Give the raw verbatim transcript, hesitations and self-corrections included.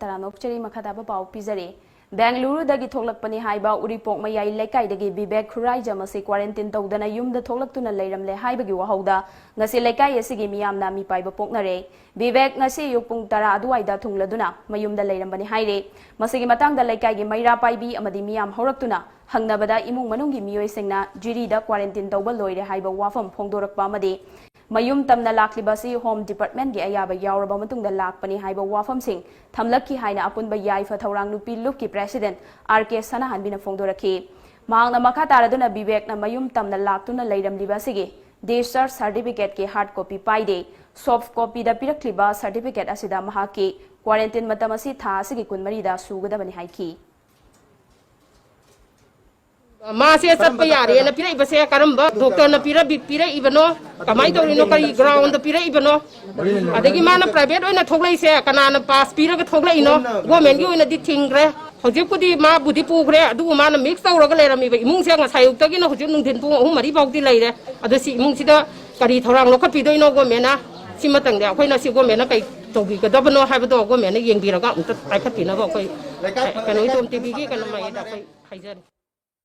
ꯇꯔꯥꯝꯅ ꯑꯣꯛꯆꯔꯤ꯫ ꯃꯈꯥ ꯇꯥꯕ ꯄꯥꯎ ꯄꯤꯖꯔꯤ꯫ ꯕꯦꯡꯒꯂꯨꯔꯨꯗꯒꯤ ꯊꯣꯛꯂꯛꯄꯅꯤ ꯍꯥꯏꯕ ꯎꯔꯤꯄꯣꯛ ꯃꯌꯥꯏ ꯂꯩꯀꯥꯏꯗꯒꯤ ꯕꯤꯕꯦꯛ ꯈꯨꯔꯥꯏꯖꯝ ꯑꯁꯤ ꯀ꯭ꯋꯥꯔꯦꯟꯇꯤꯟ ꯇꯧꯗꯅ ꯌꯨꯝꯗ ꯊꯣꯛꯂꯛꯇꯨꯅ ꯂꯩꯔꯝꯂꯦ ꯍꯥꯏꯕꯒꯤ ꯋꯥꯍꯧꯗ ꯉꯁꯤ ꯂꯩꯀꯥꯏ ꯑꯁꯤꯒꯤ ꯃꯤꯌꯥꯝꯅ ꯃꯤꯄꯥꯏꯕ ꯄꯣꯛꯅꯔꯦ꯫ ꯕꯤꯕꯦꯛ ꯉꯁꯤ ꯑꯌꯨꯛ ꯄꯨꯡ ꯇꯔꯥ ꯑꯗꯨꯋꯥꯏꯗ ꯊꯨꯡꯂꯗꯨꯅ ꯃꯌꯨꯝꯗ ꯂꯩꯔꯝꯕꯅꯤ ꯍꯥꯏꯔꯦ꯫ ꯃꯁꯤꯒꯤ ꯃꯇꯥꯡꯗ ꯂꯩꯀꯥꯏꯒꯤ ꯃꯩꯔꯥ ꯄꯥꯏꯕꯤ ꯑꯃꯗꯤ ꯃꯤꯌꯥꯝ ꯍꯧꯔꯛꯇꯨꯅ ꯍꯪꯅꯕꯗ ꯏꯃꯨꯡ ꯃꯅꯨꯡꯒꯤ ꯃꯤꯑꯣꯏꯁꯤꯡꯅ ꯖꯤꯔꯤꯗ ꯀ꯭ꯋꯥꯔꯦꯟꯇꯤꯟ ꯇꯧꯕ ꯂꯣꯏꯔꯦ ꯍꯥꯏꯕ ꯋꯥꯐꯝ ꯐꯣꯡꯗꯣꯔꯛꯄ ꯑꯃꯗꯤ ꯃꯌꯨꯝ ꯇꯝꯅ ꯂꯥꯛꯂꯤꯕ ꯑꯁꯤ ꯍꯣꯝ ꯗꯤꯄꯥꯔꯠꯃꯦꯟꯒꯤ ꯑꯌꯥꯕ ꯌꯥꯎꯔꯕ ꯃꯇꯨꯡꯗ ꯂꯥꯛꯄꯅꯤ ꯍꯥꯏꯕ ꯋꯥꯐꯝꯁꯤꯡ ꯊꯝꯂꯛꯈꯤ ꯍꯥꯏꯅ ꯑꯄꯨꯟꯕ ꯌꯥꯏꯐ ꯊꯧꯔꯥꯡ ꯅꯨꯄꯤ ꯂꯨꯞꯀꯤ ꯄ꯭ꯔꯦꯁꯤꯗꯦꯟꯠ ꯑꯥꯔ ꯀꯦ ꯁꯅꯥꯍꯟꯕꯤꯅ ꯐꯣꯡꯗꯣꯔꯛꯈꯤ꯫ ꯃꯍꯥꯛꯅ ꯃꯈꯥ ꯇꯥꯔꯗꯨꯅ ꯕꯤꯕꯦꯛꯅ ꯃꯌꯨꯝ ꯇꯝꯅ ꯂꯥꯛꯇꯨꯅ ꯂꯩꯔꯝꯂꯤꯕ ꯑꯁꯤꯒꯤ ꯗꯤꯁꯆꯥꯔꯖ ꯁꯥꯔꯇꯤꯐꯤꯀꯦꯠꯀꯤ ꯍꯥꯔꯗ ꯀꯣꯄꯤ ꯄꯥꯏꯗꯦ꯫ ꯁꯣꯐ ꯀꯣꯄꯤꯗ ꯄꯤꯔꯛꯂꯤꯕ ꯁꯥꯔꯇꯤꯐꯤꯀꯦꯠ ꯑꯁꯤꯗ ꯃꯍꯥꯛꯀꯤ ꯀ꯭ꯋꯥꯔꯦꯟꯇꯤꯟ ꯃꯇꯝ ꯑꯁꯤ ꯊꯥ ꯑꯁꯤꯒꯤ ꯀꯨꯟꯃꯔꯤꯗ ꯁꯨꯒꯗꯕꯅꯤ ꯍꯥꯏꯈꯤ꯫ ꯃꯥꯁꯦ ꯆꯠꯄ ꯌꯥꯔꯦꯅ ꯄꯤꯔꯛꯏꯕꯁꯦ ꯀꯔꯝꯕ ꯗꯣꯛꯇꯔꯅ ꯄꯤꯔꯛꯏꯕꯅꯣ? ꯀꯃꯥꯏꯅ ꯇꯧꯔꯤꯅꯣ? ꯀꯔꯤ ꯒ꯭ꯔꯥꯎꯟꯗ ꯄꯤꯔꯛꯏꯕꯅꯣ? ꯑꯗꯒꯤ ꯃꯥꯅ ꯄ꯭ꯔꯥꯏꯚꯦꯠ ꯑꯣꯏꯅ ꯊꯣꯛꯂꯛꯏꯁꯦ ꯀꯅꯥꯅ ꯄꯥꯁ ꯄꯤꯔꯒ ꯊꯣꯛꯂꯛꯏꯅꯣ? ꯒꯣꯔꯃꯦꯟꯒꯤ ꯑꯣꯏꯅꯗꯤ ꯊꯤꯡꯈ꯭ꯔꯦ꯫ ꯍꯧꯖꯤꯛꯄꯨꯗꯤ ꯃꯥꯕꯨꯗꯤ ꯄꯨꯈ꯭ꯔꯦ, ꯑꯗꯨꯕꯨ ꯃꯥꯅ ꯃꯤꯛꯁ ꯇꯧꯔꯒ ꯂꯩꯔꯝꯃꯤꯕ ꯏꯃꯨꯡꯁꯦ ꯉꯁꯥꯏ ꯑꯌꯨꯛꯇꯒꯤꯅ ꯍꯧꯖꯤꯛ ꯅꯨꯡꯊꯤꯟ ꯄꯨꯡ ꯑꯍꯨꯝ ꯃꯔꯤ ꯐꯥꯎꯗꯤ ꯂꯩꯔꯦ꯫ ꯑꯗꯣ ꯁꯤ ꯏꯃꯨꯡꯁꯤꯗ ꯀꯔꯤ ꯊꯧꯔꯥꯡ ꯂꯧꯈꯠꯄꯤꯗꯣꯏꯅꯣ ꯒꯣꯔꯃꯦꯟꯅ? ꯁꯤꯃꯇꯪꯗꯤ ꯑꯩꯈꯣꯏꯅ ꯁꯤ ꯒꯣꯔꯃꯦꯟꯅ ꯀꯩ ꯇꯧꯕꯤꯒꯗꯕꯅꯣ ꯍꯥꯏꯕꯗꯣ ꯒꯣꯔꯃꯦꯟꯅ ꯌꯦꯡꯕꯤꯔꯒ ꯑꯃꯨꯛꯇ ꯄꯥꯏꯈꯠꯄꯤꯅꯕ ꯑꯩꯈꯣꯏ ꯀꯩꯅꯣ ꯏꯇꯣꯝ ꯇꯤꯚꯤꯒꯤ ꯀꯩꯅꯣ ꯃꯥꯏꯗ ꯑꯩꯈꯣꯏ ꯍꯥꯏꯖꯔꯤ꯫